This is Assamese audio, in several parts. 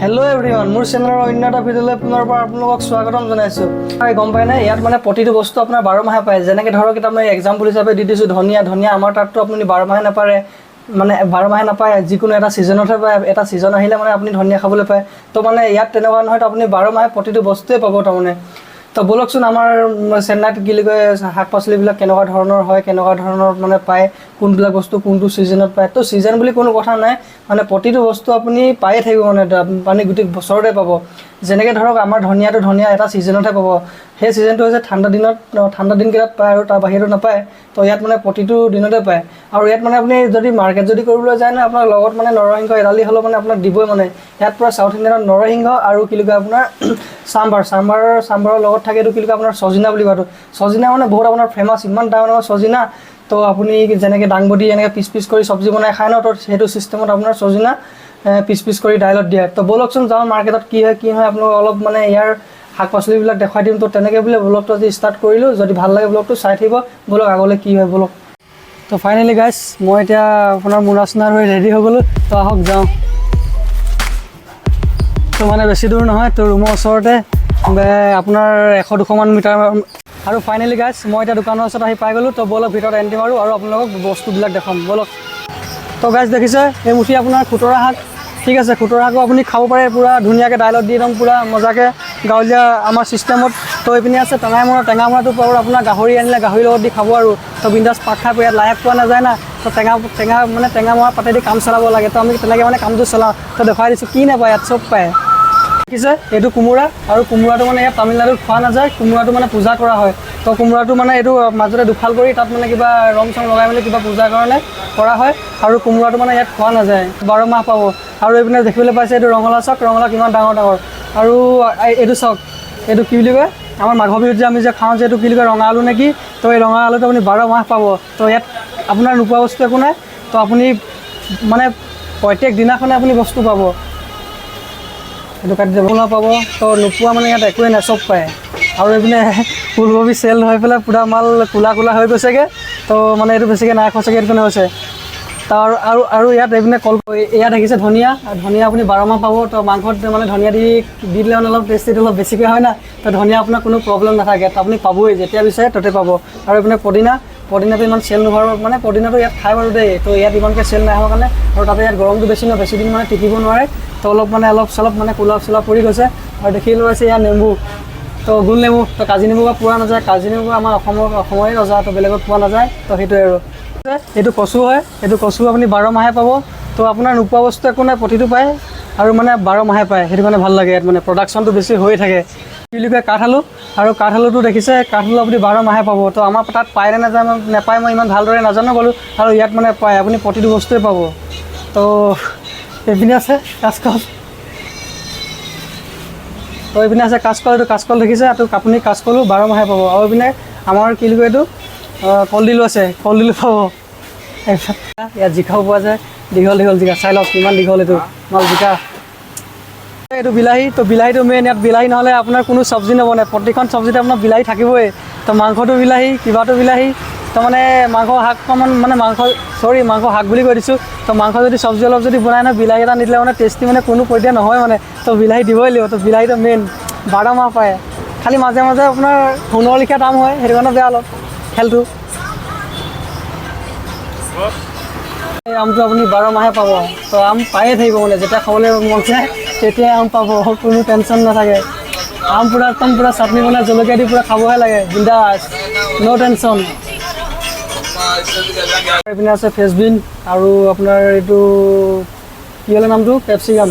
হেল্ল' এভৰিৱান, মোৰ চেনেলৰ অন্য এটা ভিডিঅ'লৈ পুনৰবাৰ আপোনালোকক স্বাগতম জনাইছোঁ। হয়, গম পায় নাই, ইয়াত মানে প্ৰতিটো বস্তু আপোনাৰ 12 মাহে পায়। যেনেকৈ ধৰক, এটা মই এক্সাম্পল হিচাপে দি দিছোঁ, ধনিয়া। ধনিয়া আমাৰ তাততো আপুনি 12 মাহে নাপাৰে, মানে 12 মাহে নাপায়, যিকোনো এটা ছিজনতহে পায়। এটা ছিজন আহিলে মানে আপুনি ধনিয়া খাবলৈ পায়। তো মানে ইয়াত তেনেকুৱা নহয়, তো আপুনি 12 মাহে প্ৰতিটো বস্তুৱে পাব তাৰমানে। তো ব'লকচোন, আমাৰ চেন্নাইত কি বুলি কয়, শাক পাচলিবিলাক কেনেকুৱা ধৰণৰ হয়, কেনেকুৱা ধৰণৰ মানে পায়, কোনবিলাক বস্তু কোনটো ছিজনত পায়। তো ছিজন বুলি কোনো কথা নাই, মানে প্ৰতিটো বস্তু আপুনি পায়ে থাকিব, মানে মানে গোটেই বছৰতে পাব। যেনেকৈ ধৰক, আমাৰ ধনিয়াটো, ধনিয়া এটা ছিজনতহে পাব। সেই ছিজনটো হৈছে ঠাণ্ডা দিনত, ঠাণ্ডা দিনকেইটাত পায় আৰু তাৰ বাহিৰতো নাপায়। তো ইয়াত মানে প্ৰতিটো দিনতে পায়। আৰু ইয়াত মানে আপুনি যদি মাৰ্কেট যদি কৰিবলৈ যায় নহয়, আপোনাৰ লগত মানে নৰসিংহ এডালি হ'লেও মানে আপোনাক দিবই। মানে ইয়াত পূৰা চাউথ ইণ্ডিয়ানত নৰসিংহ আৰু কি বুলি কয় আপোনাৰ চাম্বাৰ, চাম্বাৰৰ লগত থাকে এইটো কি বুলি কয় আপোনাৰ ছজিনা বুলি কোৱাটো। ছজিনা মানে বহুত আপোনাৰ ফেমাছ, ইমান ডাঙৰ ডাঙৰ ছজিনা। তো আপুনি যেনেকৈ দাংবডি এনেকৈ পিচ পিচ কৰি চব্জি বনাই খায় ন, তো সেইটো চিষ্টেমত আপোনাৰ ছজিনা পিচ পিচ কৰি দাইলত দিয়ে। তো ব'লকচোন যাওঁ, মাৰ্কেটত কি হয় কি নহয় আপোনালোকক অলপ মানে ইয়াৰ শাক পাচলিবিলাক দেখুৱাই দিম। তো তেনেকৈ বোলে ব্লগটো আজি ষ্টাৰ্ট কৰিলোঁ। যদি ভাল লাগে ব্লগটো চাই থাকিব। ব'লক, আগলৈ কি হয় ব'লক। তো ফাইনেলি গাইছ, মই এতিয়া আপোনাৰ মোনা চোনা হৈ ৰেডি হৈ গ'লোঁ। তো আহক যাওঁ। তো মানে বেছি দূৰ নহয়, তো ৰুমৰ ওচৰতে, আপোনাৰ 100-200মান মিটাৰ। আৰু ফাইনেলি গাইছ, মই এতিয়া দোকানৰ ওচৰত আহি পাই গ'লোঁ। তো ব'লক, ভিতৰত এণ্ট্ৰি মাৰোঁ আৰু আপোনালোকক বস্তুবিলাক দেখাম, ব'লক। তো গাইছ, দেখিছে, এই মুঠি আপোনাৰ খুতৰা শাক, ঠিক আছে? খুতৰা শাকো আপুনি খাব পাৰে পূৰা ধুনীয়াকৈ দাইলত দি, একদম পূৰা মজাকৈ গাঁৱলীয়া আমাৰ চিষ্টেমত। তো এইপিনে আছে টেঙামৰা। টেঙামৰাটো পাব আপোনাৰ, গাহৰি আনিলে গাহৰিৰ লগত দি খাব আৰু তো বিন্দাছ পাত খাই। ইয়াত লাই শাক পোৱা নাযায় না, তো টেঙা টেঙা মানে টেঙামৰা পাতেদি কাম চলাব লাগে। তো আমি তেনেকৈ মানে কামটো চলাওঁ। তো দেখুৱাই দিছোঁ, কি নাপায় ইয়াত, চব পায়। দেখিছে, এইটো কোমোৰা। আৰু কোমোৰাটো মানে ইয়াত তামিলনাডুত খোৱা নাযায়। কোমোৰাটো মানে পূজা কৰা হয়। তো কোমোৰাটো মানে এইটো মাজতে দুফাল কৰি তাত মানে কিবা ৰং চং লগাই মেলি কিবা পূজাৰ কাৰণে কৰা হয় আৰু কোমোৰাটো মানে ইয়াত খোৱা নাযায়। 12 মাহ পাব। আৰু এইপিনে দেখিবলৈ পাইছে, এইটো ৰঙালাও চাওক, ৰঙালাও কিমান ডাঙৰ ডাঙৰ। আৰু এইটো চাওক, এইটো কি বুলি কয়, আমাৰ মাঘৰ বিহুত যে আমি যে খাওঁ যে, এইটো কি বুলি কয়, ৰঙা আলু নেকি? তো এই ৰঙা আলুটো আপুনি 12 মাহ পাব। তো ইয়াত আপোনাৰ নোপোৱা বস্তু একো নাই। তো আপুনি মানে প্ৰত্যেক দিনাখনে আপুনি বস্তু পাব। সেইটো কাটি যাব পাব। তো নোপোৱা মানে ইয়াত একোৱেই নাই, চব পায়। আৰু এইপিনে ফুলকবি চেল হৈ পেলাই পূৰা মাল ক'লা ক'লা হৈ গৈছেগৈ। তো মানে এইটো বেছিকৈ নাই খোৱা চাগে, এইটো কাৰণে হৈছে। তাৰ আৰু আৰু ইয়াত এইপিনে কল, ইয়াত দেখিছে ধনিয়া। ধনিয়া আপুনি 12 মাহ পাব। তো মাংসত মানে ধনিয়া দি দি দিলে মানে অলপ টেষ্টিটো অলপ বেছিকৈ হয় না। তো ধনিয়া আপোনাৰ কোনো প্ৰব্লেম নাথাকে, তো আপুনি পাবই, যেতিয়া বিচাৰে ত'তে পাব। আৰু এইপিনে পদিনা। পদিনাটো ইমান চেল নোহোৱাৰ, মানে পদিনাটো ইয়াত খাই বাৰু দেই, তো ইয়াত ইমানকৈ চেল নাই হোৱাৰ কাৰণে আৰু তাতে ইয়াত গৰমটো বেছি নহয়, বেছি দিন মানে টিকিব নোৱাৰে। তো অলপ মানে অলপ চলপ মানে ক'লা চোলা পৰি গৈছে। আৰু দেখি লোৱাইছে ইয়াত নেমু, তো গোল নেমু। তো কাজি নেমু বা পোৱা নাযায়। কাজি নেমু আমাৰ অসমৰে ৰজা, তো বেলেগত পোৱা নাযায়। তো সেইটোৱে। আৰু এইটো কচু হয়। এইটো কচু আপুনি 12 মাহে পাব। তো আপোনাৰ নোপোৱা বস্তু একো নাই, প্ৰতিটো পায় আৰু মানে 12 মাহে পায়। সেইটো কাৰণে ভাল লাগে। ইয়াত মানে প্ৰডাকশ্যনটো বেছি হৈ থাকে। কি বুলি কয়, কাঠ আলু। আৰু কাঠ আলুটো দেখিছে, কাঠ আলু আপুনি 12 মাহে পাব। তো আমাৰ তাত পায় নে নাযায়, নাপায়, মই ইমান ভালদৰে নাজানো বাৰু। আৰু ইয়াত মানে পায়, আপুনি প্ৰতিটো বস্তুৱে পাব। তো এইপিনে আছে কাচকল। তো এইপিনে আছে কাচকল। এইটো কাচকল দেখিছে, এইটো আপুনি কাচকলো 12 মাহে পাব। আৰু এইপিনে আমাৰ কি বুলি কয় এইটো কলডিলো আছে, কলডিলো পাব। ইয়াত জিকাও পোৱা যায়, দীঘল দীঘল জিকা। চাই লওক কিমান দীঘল এইটো মাল জিকা। এইটো বিলাহী। তো বিলাহীটো মেইন। ইয়াত বিলাহী নহ'লে আপোনাৰ কোনো চব্জি নবনে। প্ৰতিখন চব্জিতে আপোনাৰ বিলাহী থাকিবই। তো মাংসটো বিলাহী, কিবাটো বিলাহী। তো মানে মাংস শাক অকণমান, মানে মাংস, চৰি, মাংস শাক বুলি কৈ দিছোঁ। তো মাংস যদি চব্জি অলপ যদি বনাই নহয়, বিলাহী এটা নিদিলে মানে টেষ্টি মানে কোনো পৰ্যায় নহয় মানে। তো বিলাহী দিবই লাগিব। তো বিলাহীটো মেইন, 12 মাহ পায়। খালি মাজে মাজে আপোনাৰ সোণৰ লেখীয়া দাম হয়, সেইটো কাৰণে বেয়া অলপ খেলটো। এই আমটো আপুনি 12 মাহে পাব। তো আম পায়ে থাকিব, মানে যেতিয়া খাবলৈ মন যায় তেতিয়াই আম পাব, কোনো টেনশ্যন নাথাকে। আম পূৰা একদম পূৰা চাটনি বনাই জলকীয়া দি পূৰা খাবহে লাগে, বিন্দাছ, ন' টেনশ্যন। এইপিনে আছে ফ্ৰেঞ্চবিন আৰু আপোনাৰ এইটো কি হ'লে নামটো কেপচিকাম।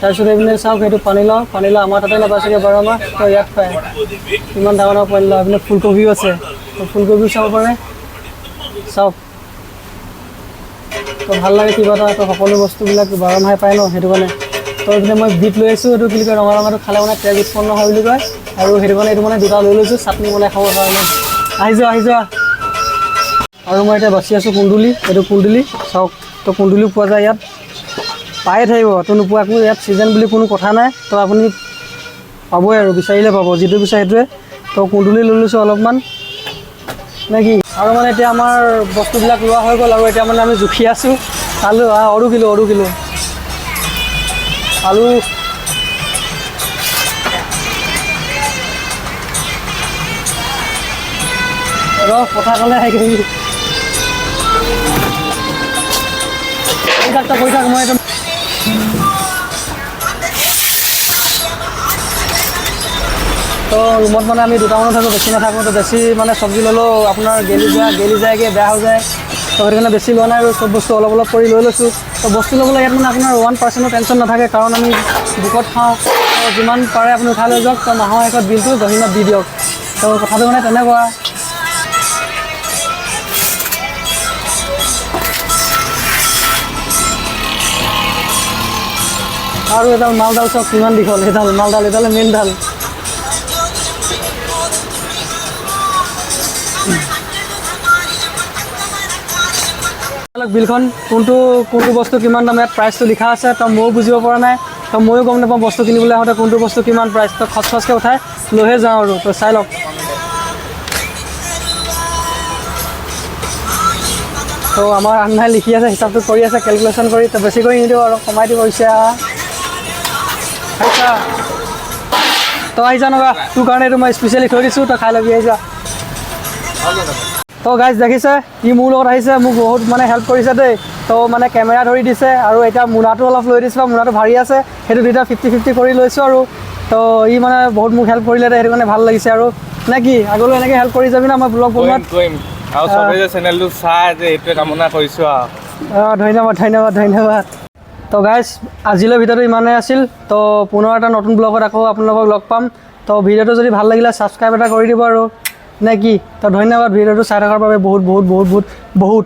তাৰপিছত এইপিনে চাওক, সেইটো পানীলাও। পানীলাও আমাৰ তাতে নাপায় চাগে 12 মাহ, তো ইয়াত পায়। ইমান ডাঙৰ ডাঙৰ পানীলাও। এইপিনে ফুলকবিও আছে, তো ফুলকবিও চাব পাৰে, চাওক। তো ভাল লাগে কিবা এটা। তো সকলো বস্তুবিলাক 12 মাহে পায় ন, সেইটো কাৰণে। তো এইপিনে মই বিট লৈ আহিছোঁ। এইটো কি বুলি কয়, ৰঙা ৰঙাটো খালে মানে তেজ উৎপন্ন হয় বুলি কয় আৰু সেইটো কাৰণে এইটো মানে দুটা লৈ লৈছোঁ চাটনি বনাই খাবৰ কাৰণে। আহি যোৱা, আহি যোৱা। আৰু মই এতিয়া বাচি আছোঁ কুন্দুলি। এইটো কুন্দুলি চাওক। তো কুন্দুলিও পোৱা যায় ইয়াত, পায়ে থাকিব। তো নোপোৱা একো ইয়াত ছিজন বুলি কোনো কথা নাই। তো আপুনি পাবই আৰু বিচাৰিলে পাব, যিটো বিচাৰে সেইটোৱে। তো কুন্দুলি লৈ লৈছোঁ অলপমান, নে কি? আৰু মানে এতিয়া আমাৰ বস্তুবিলাক লোৱা হৈ গ'ল আৰু এতিয়া মানে আমি জুখি আছোঁ। আলু আৰু কিলো, আৰু কিলো আলু। ৰ, কথা ক'লে আহি কৰি থাক, তই কৰি থাক, মই এইটো। তো ৰুমত মানে আমি দুটা মানুহ থাকোঁ, বেছি নাথাকোঁ। তো বেছি মানে চব্জি ল'লেও আপোনাৰ গেলি যায়, গেলি যায়গৈ, বেয়া হৈ যায়। তো সেইটো কাৰণে বেছি লোৱা নাই আৰু চব বস্তু অলপ অলপ কৰি লৈ লৈছোঁ। তো বস্তু ল'বলৈ ইয়াত মানে আপোনাৰ 1%-ও টেনশ্যন নাথাকে, কাৰণ আমি বুকত খাওঁ। তো যিমান পাৰে আপুনি উঠাই লৈ যাওক, তো মাহৰ শেষত বিলটো গহিনত দি দিয়ক। তো কথাটো মানে তেনেকুৱা। আৰু এডাল মালডাল চাওক কিমান দীঘল, সেইডাল মালডাল, এইডাল মেইনডাল। বিলখন কোনটো কোনটো বস্তু কিমান দাম, ইয়াত প্ৰাইচটো লিখা আছে। তো ময়ো বুজিব পৰা নাই, তো ময়ো গম নাপাওঁ বস্তু কিনিবলৈ আহোঁতে কোনটো বস্তু কিমান প্ৰাইচ। তো খচ খচকৈ উঠাই লৈহে যাওঁ আৰু। তো চাই লওক। তো আমাৰ আন্নাই লিখি আছে, হিচাপটো কৰি আছে, কেলকুলেশ্যন কৰি। তো বেছি কৰি নিদিব আৰু, কমাই দিব। ইচ্ছা আহিছা, তই আহিছা নগা, তোৰ কাৰণে এইটো মই স্পেচিয়েলি থৈ দিছোঁ, তই খাই ল'বি, আহিছা। তো গাইজ দেখিছে, ই মোৰ লগত আহিছে, মোক বহুত মানে হেল্প কৰিছে দেই। তো মানে কেমেৰা ধৰি দিছে আৰু এতিয়া মোনাটো অলপ লৈ দিছোঁ, মোনাটো ভাৰী আছে, সেইটো দুইটা 50-50 কৰি লৈছোঁ আৰু। তো ই মানে বহুত মোক হেল্প কৰিলে দেই, সেইটো কাৰণে ভাল লাগিছে আৰু। নে কি, আগলৈ এনেকৈ হেল্প কৰি যাবি না মই ব্লগ কৰিম। বনোৱাত? কৰিম, আৰু চবে যে চেনেলটো চাই যে, এইটোৱে কামনা কৰিছোঁ আৰু। অঁ, ধন্যবাদ, ধন্যবাদ, ধন্যবাদ। তো গাইজ, আজিলৈ ভিডিঅ'টো ইমানেই আছিল। তো পুনৰ এটা নতুন ব্লগত আকৌ আপোনালোকক লগ পাম। তো ভিডিঅ'টো যদি ভাল লাগিলে ছাবস্ক্ৰাইব এটা কৰি দিব আৰু, নে কি? তো ধন্যবাদ ভিডিঅ'টো চাই থকাৰ বাবে বহুত বহুত বহুত বহুত বহুত।